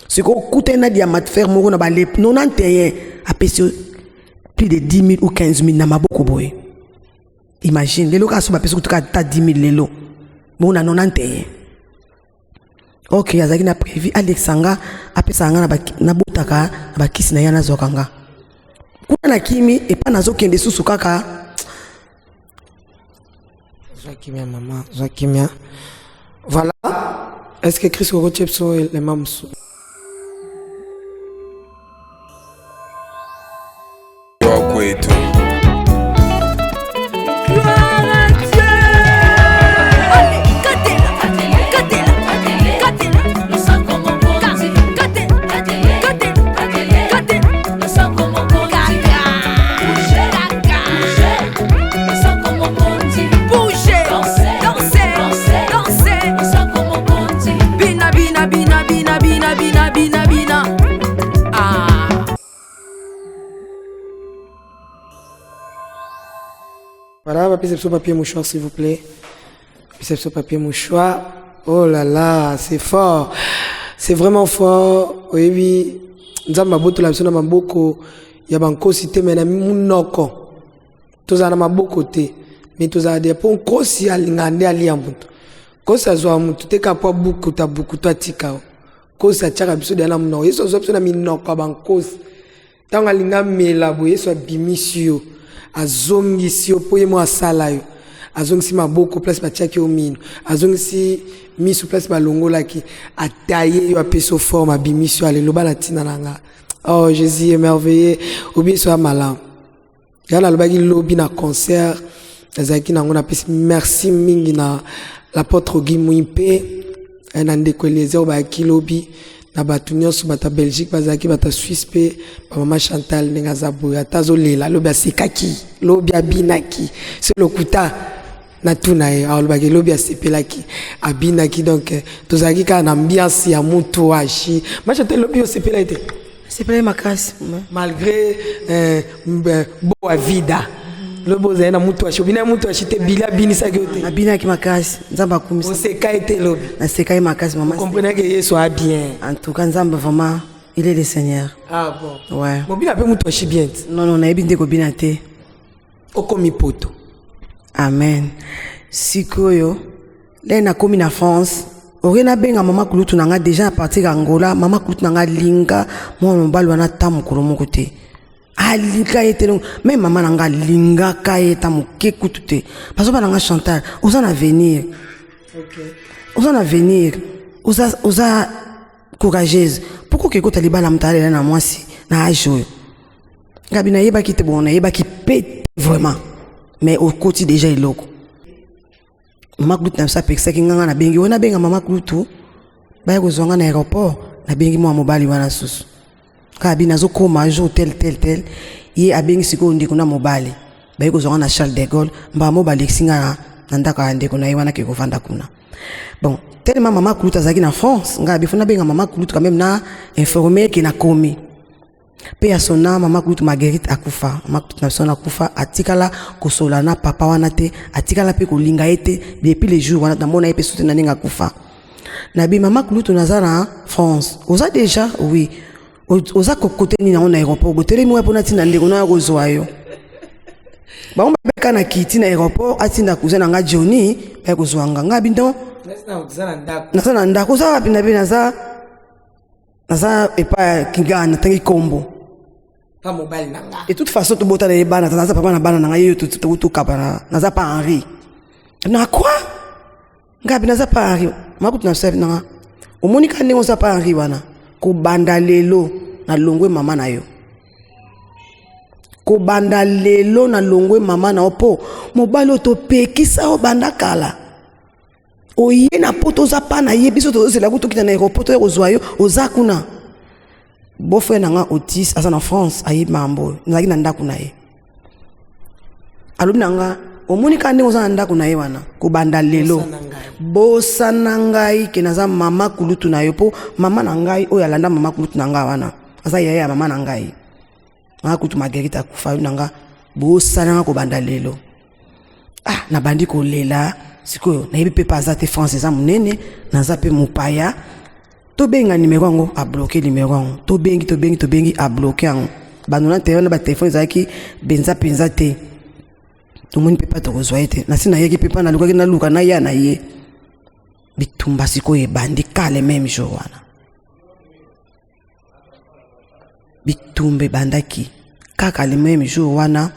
sikoyo okutani na diamant fer moko na bale 91 apesi yo plus de 10 000 ou 15 000 na maboko boye. Imagine lelo kaka so bapesi kutuka ata 10 000 lelo bongo na 91. Ok, azalaki na prévu alekisa nga, apesaka nga nabotaka na bakisi na ye, nazwaka nga kuna na kimi epa nazokende susu kaka. Zwa kimia mama, zwa kimia. Voilà, est ce que Chris okotie biso elema mosusu? Kwetu. Gloire à Dieu. Allez, katela, katela, katela. Katela, katela, katela. Kaka, kaka. Bouger, danser, danser. Bina, bina, bina, bina, bina, bina, bina, bina. Ah. Voilà, papier sur papier mouchoir, s'il vous plaît. Papier sur papier mouchoir. Oh là là, c'est fort. C'est vraiment fort. Oui, oui. Nzambe abotola biso na maboko ya bankosi te, mais na munoko. Tozala na maboko te, mais tozala de mpo nkosi alingaka nde alia moto. Nkosi azwaka motu te kaka mpo abukuta bukutu atika o. Nkosi atiaka biso deya na monoko. Yesu azwa biso na minoko ya bankosi. Ntango alingi amela boye, Yesu abimisi yo, azongisi yo mpo ye mo asala yo. Azongisi maboko place batiaki yo mino, azongisi miso place balongolaki, ataye yo, apesi yo forme, abimisi yo. Aleloba na ntina na nga. Oh Jésus est merveilleux. Obi Yesu ya malamu. Ya nalobaki lobi na concert nazalaki nango, napesi merci mingi na l'apôtre Guy Mwimpe, na ndeko Eliezer oyo bayaki lobi. Na bato nyonso, bato ya Belgique bazalaki, bato ya Suisse mpe bamama Chantal ndenge aza boye, ata azolela, lobi asekaki, lobi abinaki, se lokuta natuna ye, alobaki lobi asepelaki, abinaki. Donc tozalaki kaka na ambiance ya mutu ashi. Ma Chantal, lobi osepelaki te? Sepelaki makasi. Malgré boa vida, lobi ozali na mutu ashi, obinaki mutu ashi te, bili abinisaki yo te? Nabinaki makasi, Nzambe akumisa. Oseka ye te lobi? Naseka ye makasi, mama. Comprenaki Yesu a bien. En tout cas, Nzambe vraiment, il est le Seigneur. Ah bon? Ouais. Mobina mpe mutu ashi bien te? Non, non, nayebi nde kobina te. Okomi poto. Amen. Sikoyo le nakomi na France, oke nabenga mama kulutu na nga déjà à partir ya Angola. Mama kulutu na nga alinga mwana mobali wana ata mokolo moko te, alinga ye te. Me mama na nga alingaka ye ta moke kutu te. Bazoba na nga: "Chantal, oza na avenir, oza na avenir, oza courageuse, pourquoi okekota libala moto alela na mwasi na age oyo?" Ngabi nayebaki te. Bon, nayebaki pe te vraiment, mais okoti déjà eloko. Mama kulutu na biso apekisaki nga. Nga nabengi oyo, nabenga mama kulutu, baya kozwa nga na aéroport. Nabengi mwa mobali wana susu kaka bi nazokóma jour tel tel tel. Ye abengi sikoyo ndeko na mobali, baye kozwa nga na Charles de Gaulle. Mbala mo balekisi nga na ndako ya ndeko na ye wana, ke kovanda kuna. Bon, tellement mama kulutu azalaki na France, ngai bifo nabenga mama kulutu quand même, na informe ke nakomi. Mpe ya sona mama kulutu Marguerite akufa. Mama kulutu na biso wana akufa, atikala kosola na papa wana te, atikala mpe kolinga ye te depuis le jour wana. Namona ye mpe suti na ndenge akufa. Nabi: "Mama kulutu, naza na France." "Oza déjà?" "Oui." "Oza kote nini yango na aéroport?" "Botelemi wa mpona ntina ndeko na ya kozwa yo." Bango babeka na kiti na aéroport, atinda cousin na nga Johnny, baya kozwa nga. Nga bi: "Non, naza na ndako." "Oza wapi?" Nabi: "Naza epai ya Kingana." Natangi kombo. Pa mobali na nga. De toute façon tobotana ye bana, naza papa na bana na ngai, ye tokabana, naza pa Henri na quoi. Ngabi: "Naza pa Henri." Makutu na biso nanga: "Omoni kaka ndenge oza pa Henri wana, kobanda lelo nalongwe mama na yo, kobanda lelo nalongwe mama na yo, mpo mobali oyo topekisa yo banda kala, oye na poto, oza pa na ye. Biso tozozela ku tokita na aéroport, toya kozwa yo, oza kuna." Beau-frère na nga Otis aza na France, ayebi makambo oyo. Nazalaki na ndako na ye. Alobi na nga: "Omoni kaka ndenge oza na ndako na ye wana, kobanda lelo bosana ngai ke naza mama kulutu na yo, mpo mama na ngai oyo alanda mama kulutu na ngai wana aza yaya ya mama na ngai." Mama kulutu Marguerite akufa. Alobi na nga: "Bosana nga kobanda lelo." Ah, nabandi kolela. Sikoyo nayebi mpe pa aza te, France eza monene, naza mpe mopaya. Tobenga nimero yango, abloquer nimero yango. Tobengi, tobengi, tobengi, abloquer yango. Banona te wana, batelefone ezalaki mpenza mpenza te. Tomoni mpe pa tokozwa ye te. Nasi nayeki mpe mpa nalukaki, naluka naya na ye. Bitumba sikoyo ebandi ka le même jour wana. Bitumba ebandaki kaka le même jour wana.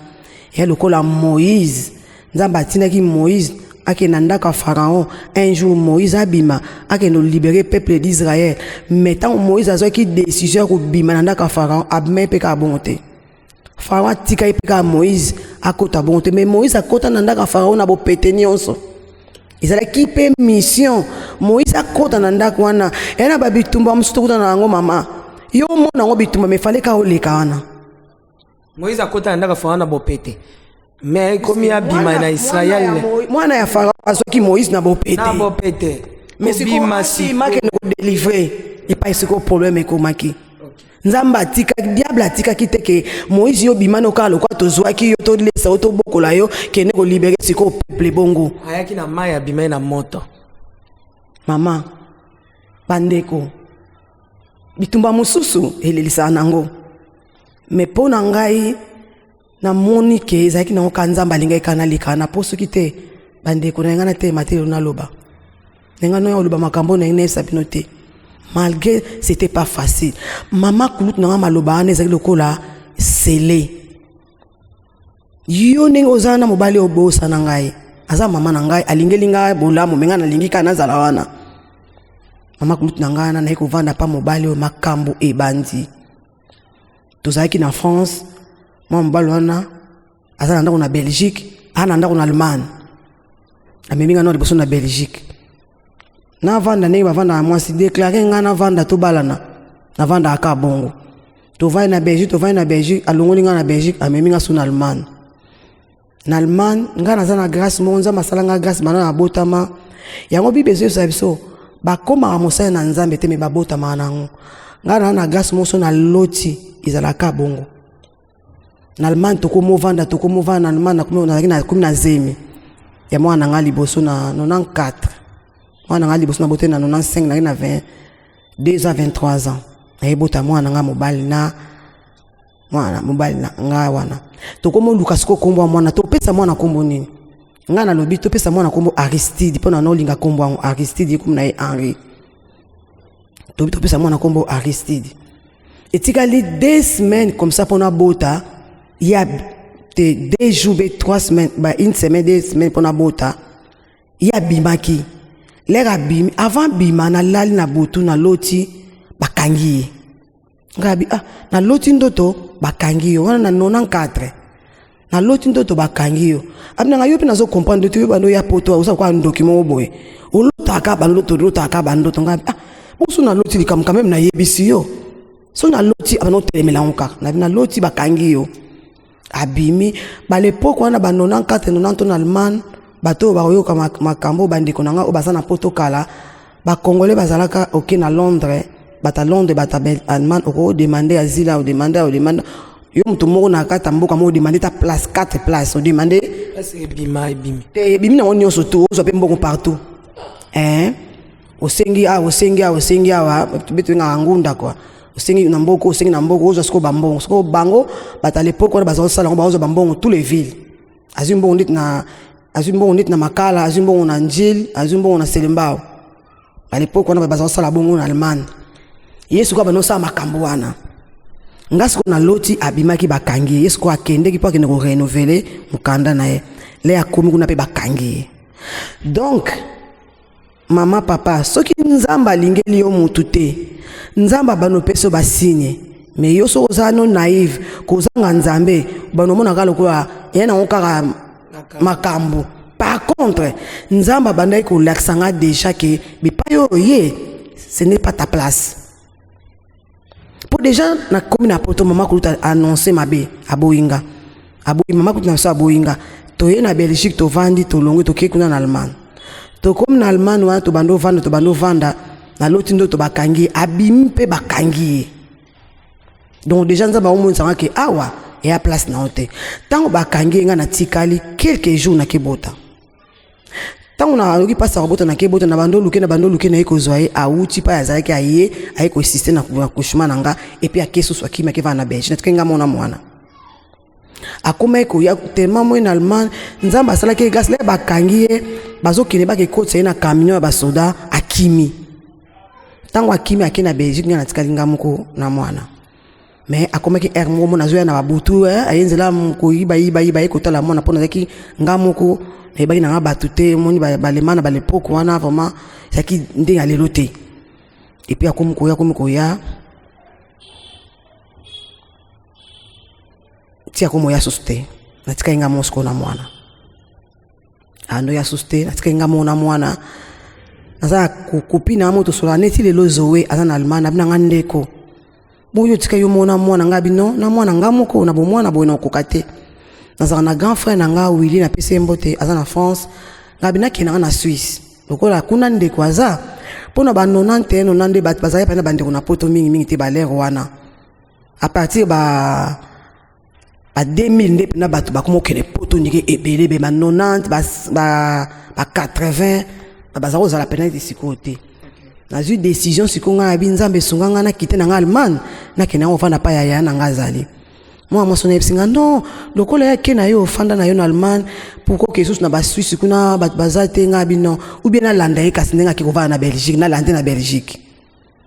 Ya lokola Moïse, Nzambe atindaki Moïse akende na ndako ya Pharaon. Un jour Moïse abima, akende olibérer peuple d'Israël. Mais ntango Moïse azwaki décision ya kobima na ndako ya Pharaon, abima mpe kaka bongo te. Pharaon atika ye mpe kaka, Moïse akota bongo te. Mais Moïse akota na ndako ya Pharaon na bopete nyonso. Ezalaki mpe mission Moïse akota na ndako wana. Eya na babitumba mosusu tokuta na yango, mama, yo omona yango bitumba, mais fallait kaka oleka wana. Moïse akota na ndako Farao na bopete, mais ekomi abima na Israel. Mwana ya Farao azwaki Moïse na bopete. Na bopete. Mais kobima sikoyo akende kodélivrer epai, sikoyo problème ekomaki. Nzambe atikaki, diable atikaki te ke Moïse, yo bima no kaka lokola tozwaki yo, tolesa yo, tobokola yo, kende kolibérer sikoyo peuple bongo. Ayaki na mai, abimai na moto. Mama, bandeko, bitumba mosusu elelisaka nango, me mpo na ngai namoni ke ezalaki nango ka Nzambe alingaki kaka naleka na, mpo soki te, bandeko na ngai, nateyema te lelo, naloba na ngai noya koloba makambo na ngai, nayebisa bino te. Malgré c'était pas facile, mama kulutu na ngai, maloba wana ezalaki lokola sele. "Yo ndenge oza na mobali oyo, obosana ngai. Aza mama na ngai, alingeli ngai bolamu, me ngai nalingi kaka nazala wana." Mama kulutu na ngai wana, naye kovanda pa mobali oyo, makambo ebandi. Tozalaki na France, mwa mobali wana aza na ndako na Belgique, aza na ndako na Allemagne. Amemi ngai na liboso na Belgique, navanda ndenge bavanda na mwasi, déclare ngai, navanda, tobalana. Navandaka kaka bongo. Tovandi na Belgique, tovandi na Belgique, alongoli nga na Belgique, amemi nga so na Allemagne. Na Allemagne, nga naza na grâce moko, Nzambe asala nga grâce banda nabotama. Yango Bible ezoyebisa biso, bakomaka mosali na Nzambe te, me babotamaka na yango. Nga naza na grâce moko so naloti, ezalaka bongo. Na Allemagne tokomovanda, tokomovanda na Allemagne, nazalaki nakomi na zemi ya mwana na nga liboso na 94. Mwana na nga liboso naboteli na 95, nazalaki na 22 ans, 23 ans. Nayebota mwana na nga mobali na mwana mobali na nga wana. Tokomoluka sikoyo kombo ya mwana, topesa mwana kombo nini? Nga nalobi topesa mwana kombo Aristide, mpo na nolinga kombo yango Aristide, ekomi na ye Henri. Tobi topesa mwana kombo Aristide. Etikali 2 semaines comme ça mpona bota, ya te 2 jours be 3 semaines, ba une semaine, 2 semaines mpona bota. Ye abimaki. Lere abimi, avant bima nalali na butu naloti bakangi ye. Ngai abi, ah, naloti ndoto bakangi yo wana na 94. Naloti ndoto bakangi yo. Abi nanga yo pe nazo comprendre ndoto yo bando ya poto oza kwa ndoki moko boye. Olotaka ba ndoto, olotaka ba ndoto. Ngai abi, ah, boso naloti likambo quand même nayebisi yo. So naloti abano telemela ngo kaka. Nabi naloti bakangi yo. Abimi ba l'époque wana ba 94, 90 na Allemagne, bato oyo bakoyoka makambo bandeko na nga oyo baza na poto kala, ba Congolais bazalaka oke na Londres, bata Londres, bata Allemagne, oko demander asile, o demander, o demander. Yo moto moko na kati ya mboka moko demander ta place, 4 places, o demander. Place ebima, ebimi. Te, ebimi nango nyonso tout, ozwa pe mbongo partout. Hein? Osengi awa, osengi awa, osengi awa, tobe tobengaka ngunda quoi. Osengi na mboka, osengi na mboka, ozwa sikoyo ba mbongo. Sikoyo bango, bato à l'époque wana baza kosala yango, bazwa ba mbongo tous les villes. Azwi mbongo neti na, azwi mbongo neti na Makala, azwi mbongo na Njili, azwi mbongo na Selembao. À l'époque wana baza kosala bongo na Allemagne. Ye sikoyo abandi kosala makambo wana. Nga sikoyo naloti abimaki bakangi ye. Ye sikoyo akendeki mpo akende korenouveler mokanda na ye. Le akomi kuna mpe bakangi ye. Donc, mama, papa, soki Nzambe alingeli yo mutu te, Nzambe abandi opesa yo ba signe. Mais yo soki oza no naïve, kozanga Nzambe, bando omona kaka lokola ya nango kaka makambo. Par contre, Nzambe abandaki kolakisa nga déjà ke bipai oyo ye, ce n'est pas ta place. Po déjà nakomi na poto, mama kuluta annoncer mabe, aboyi nga. Aboyi mama kuluta na biso, aboyi nga. Toye na Belgique, tovandi, tolongwe, tokei kuna na Allemagne. Tokomi na Allemagne wana, tobandi ovanda, tobandi ovanda, naloti ndoto bakangi ye, abimi mpe bakangi ye. Donc déjà Nzambe aomonisanga ke awa eya place na yo te. Ntango bakangi ye, nga natikali quelques jours nakebota. Ntango nayoki mpasi ya kobota, nakebota, na bando oluke, na bando oluke, naye kozwa ye, awuti pa azalaki, aye, aye koassiste na accouchement na nga, et puis ake susu, akimi, akevanda na Belgique. Natikali nga mona mwana. Akomaki koya tellement moi na Allemagne, Nzambe asalaki ye grâce. Le bakangi ye, bazokende bakekotisa ye na camion ya basoda, akimi. Ntango akimi, ake na Belgique, nga natikali nga moko na mwana. Mais akomaki aire moko, mona azoya na babutu, aye nzela koyiba, yiba, yiba, aye kotala mwana, mpo nazalaki nga moko, nayebaki nanga bato te. Omoni balema na balepoke wana, vraiment ezalaki ndenge ya lelo te. Et puis akomi koya, akomi koya ti akomi oya susu te. Natikali nga moko sikoyo na mwana. Ando ya susu te, natikali nga moko na mwana. Naza na copine na moto sola neti lelo Zoé aza na Allemagne, abi nanga ndeko boyo tika yo mona mwana nga bino na mwana nga moko na bomwana boye na okoka te. Nazalaka na grand frère na nga Willy, napesi ye mbote, aza na France. Nga bi nakende nga na Suisse lokola kuna ndeko aza, mpona ba 91, 92 bato bazalaki mpe na bandeko na poto mingi mingi te. Balere wana à partir ba 2000 nde mpena bato bakoma okende poto ndenge ebele be ba 90, ba 80 baza kozala pena ete sikoyo te. Nazwi décision sikoyo, ngai nabi Nzambe esunga ngai, nakite na ngai Allemagne, nakende yango ofanda pa yaya na ngai azali. Mwana mwasi nayebisi nga non, lokola ye ake na yo ofanda na yo na Allemagne, pourquoi oke lisusu na Basuisse kuna bato baza te? Ngai abi non, ou bien nalanda ye kasi ndenge ake kovanda na Belgique, nalande na Belgique.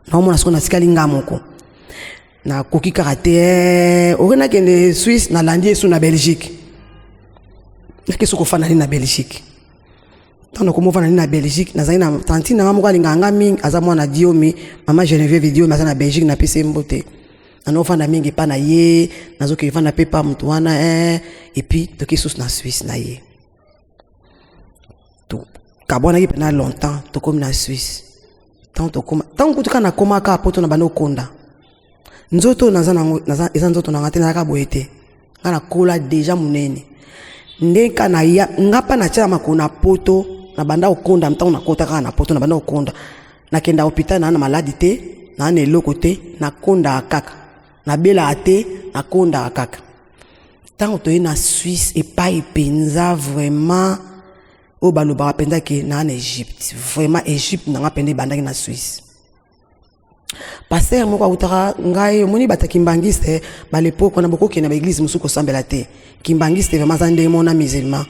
Naomona sikoyo natikali nga moko, nakoki kaka te. Oke nakende Suisse, nalandi ye su na Belgique, nake soki ofanda nini na Belgique. Ntango nakomi ofanda nini na Belgique, nazali na tantine nanga moko alingaka nga mingi, aza mwana Diomi, mama Geneviève Diomi, aza na Belgique, napesi ye mbote. Naofanda mingi epa na ye, nazoki evanda mpe pa motu wana, et puis toki susu na Suisse na ye, tokabwanaki mpena longtemps. Tokomi na Suisse, ntango tokoma, ntango kutu kaka nakomaka poto na banda okonda. Nzoto naza nango naza eza nzoto na nga te, nazalaka boye te. Nga nakola deja monene. Nde ka na ya nga pa na tia makolo na poto, na banda kokonda ntango nakota kaka na poto, na banda kokonda. Nakenda hôpital na na maladi te, na na eloko te, nakondaka kaka. Nabelaka te, nakondaka kaka. Ntango toye na Suisse epai mpenza vraiment oyo balobaka mpenza ke naa na Egypte, vraiment Egypte na nga mpenza ebandaki na Suisse. Pasteur moko awutaka ngai, omoni bato ya kimbangiste balepoke wana bokokende na baeglise mosusu kosambela te. Kimbangiste vraiment aza ndenge mona musulman,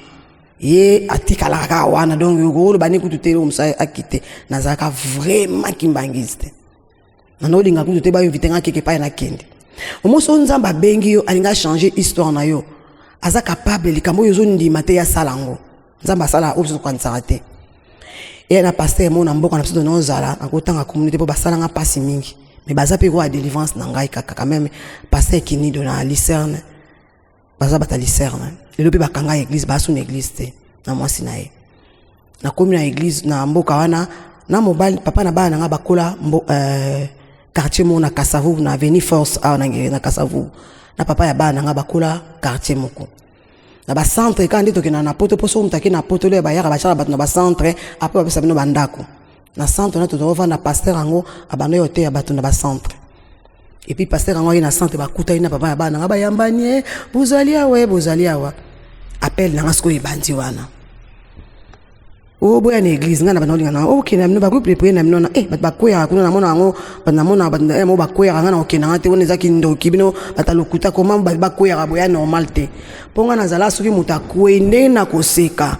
ye atikalaka kaka wana, donc okoloba ne kutu te eloko mosusu akite. Nazalaka vraiment kimbangiste, nana olinga kutu te bainvite nga keke epai nakende. Omosi oyo Nzambe abengi yo, alingi achange histoire na yo, aza capable. Likambo oyo ozondima te, asala yango. Nzambe asala oyo biso tokanisaka te. Eya na pasteur moko na mboka na biso tozala, nakotanga communauté mpo basalanga mpasi mingi, mais baza mpe koya délivrance na ngai kaka quand même. Pasteur Kinido na Lucerne, baza bata Lucerne lelo mpe bakanga église, basu na église te na mwasi na ye. Nakomi na église na mboka wana na mobali, papa na bana na nga bakola quartier moko na Kasavubu, na avenue Force awa na Ngiri, na Kasavubu, na papa ya bana na nga bakola quartier moko na bacentre kaka nde tokendaka na poto. Mpo soki moto ake na poto lelo, bayaka batiaka bato na bacentre, apres bapesa bino bandako na centre wana tozovanda. Pasteur yango abanda oyo oteya bato na bacentre, et puis pasteur yango aye na centre, bakutani na papa ya bana nga, bayambani: "E, bozali awa, e bozali awa." Appel na nga sikoyo ebandi wana: "O boya na église." Ngai na banda olinga na okende na bino bagroupe de prière na bino na bato bakweyaka kuna. Namona yango, bato namona bato mo bakweyaka, ngai na kokende nga te. Wana ezaki ndoki, bino bato lokuta. Koma bato bakweyaka boya normal te? Mpo ngai nazala, soki moto akwei, ndenge na koseka,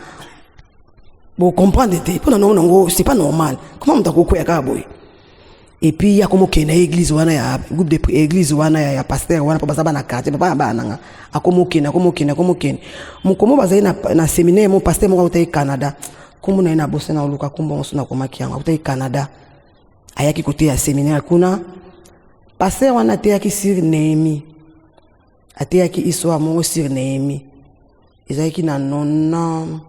bocomprendre te. Mpo na nango nango, c'est pas normal. Comment moto akokwea kaka boye? Et puis ya komokende na église wana ya groupe de église wana ya pasteur wana, mpo baza bana quartier, papa ya bana nanga. Akomokende, akomokende, akomokende. Mokomo bazali na séminaire mo, pasteur moko autaki Canada, nkombo na ye na bosa na oluka nkombo mosusu, nakomaki yango. Autaki Canada, ayaki koteya séminaire kuna. Pasteur wana ateyaki sur Néhémie, ateyaki histoire moko sur Néhémie. Ezalaki na 90,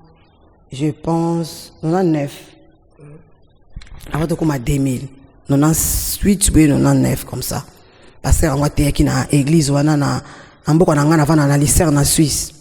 je pense 99, avant tokóma 2000, 98 boye, 99 comme ça. Pasteur yango ateyaki na église wana na mboka na ngai navanda, na Lucerne na Suisse.